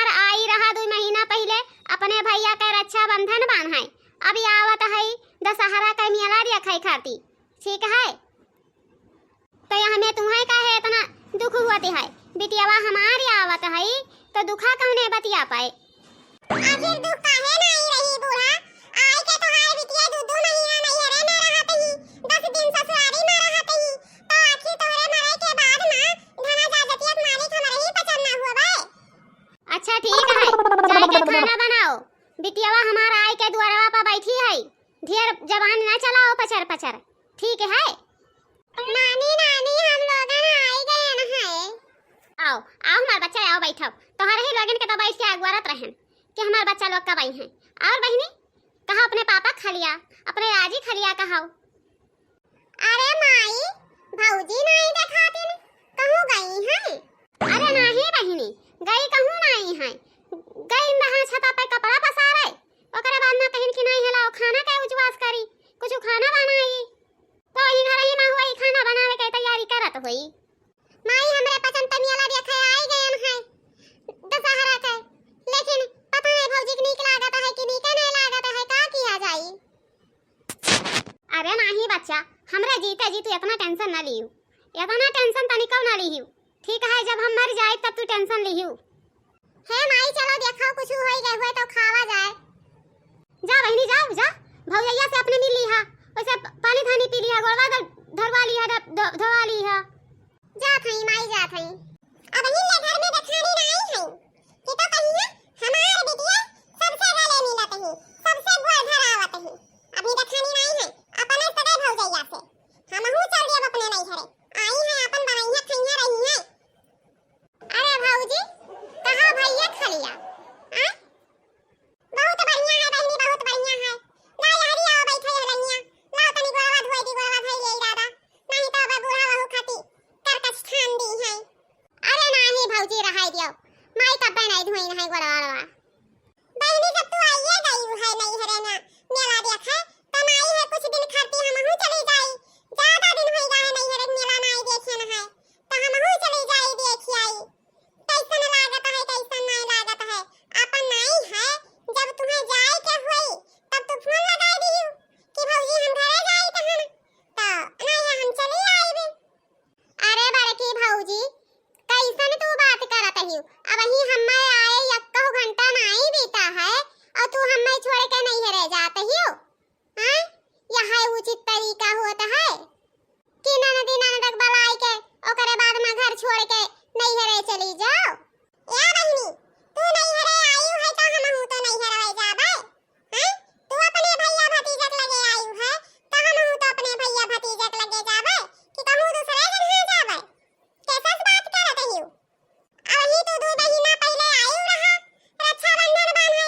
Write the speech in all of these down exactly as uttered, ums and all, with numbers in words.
आई रहा दुइ महीना पहिले अपने भइया के रक्षाबंधन बान्है, अब आवत है दसहरा के मेला देखै खाती, ठीक है? तो यह में तुहैं काहे इतना दुख होत है? बिटियावा हमार आवत है, तो दुखा कौने बतिया पाए? आखिर दुख काहे नाई रही बूढ़ा? आइ के तोहार बिटिया दू दू महीना नैहरे में रहत ही, दस दिन ससुरारी में रहत ही, तो आखिर तोहरे मरे के बाद ना धना जाजतिया के मालिक हमरे ही पचन ना हुआ बे। अच्छा ठीक है, जाए के खाना बनाओ, बिटियावा हमार आइ के दुआरवा पर बैठी है, ढेर जबान ना चलाओ पचर पचर, ठीक है? नानी, नानी, हम लोगन आइ गएन है। आओ, आओ हमार बच्चा, आओ बैठो। तोहरे ही लोगन के तो बैठ के अगुआरत रहेन कि हमार बच्चा लोग कब अइहैं। और बहिनी, कहा अपने पापा खलिया, अपने राजी खलिया कहाओ। अरे माई, भौजी नाई देखातिन, कहूँ गई हैं? अरे नाहीं बहिनी, गई कहूँ नाई हैं, गई रहा छता पे कपड़ा पसारे, ओकरे बाद में कहिन कि नाई हला खाना के उजवास करी, कुछ खाना बनाई। तो इन्हरही मा हुआ ई खाना बनावे के तैयारी करत होई। माई, हमरे पचन त मेला देखे आइ गएन है दसहरा के, लेकिन पता नहीं भौजी के नीक लागत है कि नीके नहीं लागत है, का किया जाई? अरे नाहीं बच्चा, हमरे जीते जी तू इतना tension न लियू, इतना tension तनिको न लियू। ठीक है, जब हम मर जाए तब तू tension लियू। हे माई, चलो देखो कुछ होई गए हुए तो खावा जाए। जा बहिनी, जा, जा, भौजैया से अपने मिल लिहा, वैसे प-, पानी धानी पी लिहा, गोड़वा धर-, धरवा लिहा, ध-, धो-, धोवा लिहा। जात हई माई, जात हई। अबहिन ले घर में देखानी ना आई हई कि तो कहिया हमार बिटिया सबसे गले मिलत ही, सबसे गोड़ धरावत ही। अभी देखानी ना आई है अपने सगे भौजैया से। हमहू चल देब अपने नैहरे। आई है अपन बनैया खैया रही है। अरे भौजी, कहा भैया खलिया? आ? बहुत बढ़िया है बहिनी, बहुत बढ़िया है। ला यहरी आओ बैठे है लंगिया। लाओ तनी गोड़वा धोए दी, गोड़वा धोए ले दादा। नहीं तो अब बूढ़ा बहू खाती करकच ठान दी है। अरे नाही भौजी, रहाई दियो। माई कब्बे नहीं धोई नहीं गोड़वा वड़वा। बहिनी, जब तू आइए गई है नैहरे ना मेला देखे, तो नाई है कुछ दिन खाती हमहू चली जाई। ज्यादा दिन होई गए नैहरे मेला नाई देखे न है, तो हमहू चली जाई देखी आई। कैसन लागत है, कैसन नाई लागत है। अपन नाई है, जब तुम्हें जाए के होई, तब तू फोन लगा दियो कि भौजी हम घरे जाई तहन, तो नाई है हम चली आईबे। अरे बड़की भौजी, कैसन तू बात करत हियो? अबही हम्मे आए यक्कहु घंटा नाई बीता है और तू हम्मे छोड़ के नैहरे जात हियो? हाँ? यह उचित तरीका होत है कि ननदी ननदक बलाई के ओकरे बाद में घर छोड़ के नैहरे चली जाओ? या बहिनी, तू नैहरे आयु है तो हमहू तो नैहरवे जाबे। हैं? तू अपने भैया भतीजक लगे आयु है तो हमहू तो अपने भैया भतीजक लगे जाबे कि कहूँ दूसरे जगह जाबे? कैसस बात करत हियो? अबही तू दू महीना पहिले आयु रहा रक्षाबंधन बान्हे,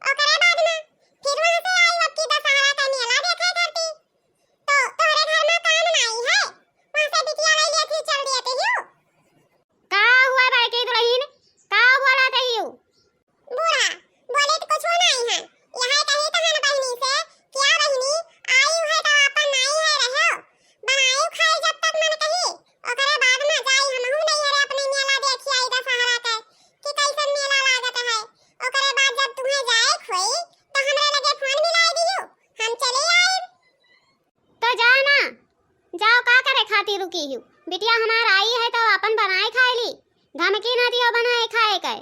ओकरे बाद में फिर वहाँ से आयु अब की दसहरा का मेला देखे खातिर। तो तोहरे घर में काम नाई है, वहाँ से बिटिया ले लेती चल दिए हियो। का हुआ बड़की दुलहिन, का बोलत हियो? बूढ़ा, बोले तो कुछ नाई है, यह कही तहन बहिनी से, क्या बहिनी, आयु है तो अपन नाई है रहो, बनायु खाए जब तक मन कही, ओकरे बाद में जाई हमहू नैहरे अपने मेला देखी आई दसहरा के, कि कैसन मेला लागत है, ओकरे बाद जब तुम्हें जाए खोई तो हमरे लगे फोन मिलाई दियो, हम चले आए। तो जा ना, जाओ, का करे खातिर रुकी हियो? बिटिया हमार आई है तो अपन बनाए खाए ली, धमकी ना दियो बनाए खाए के।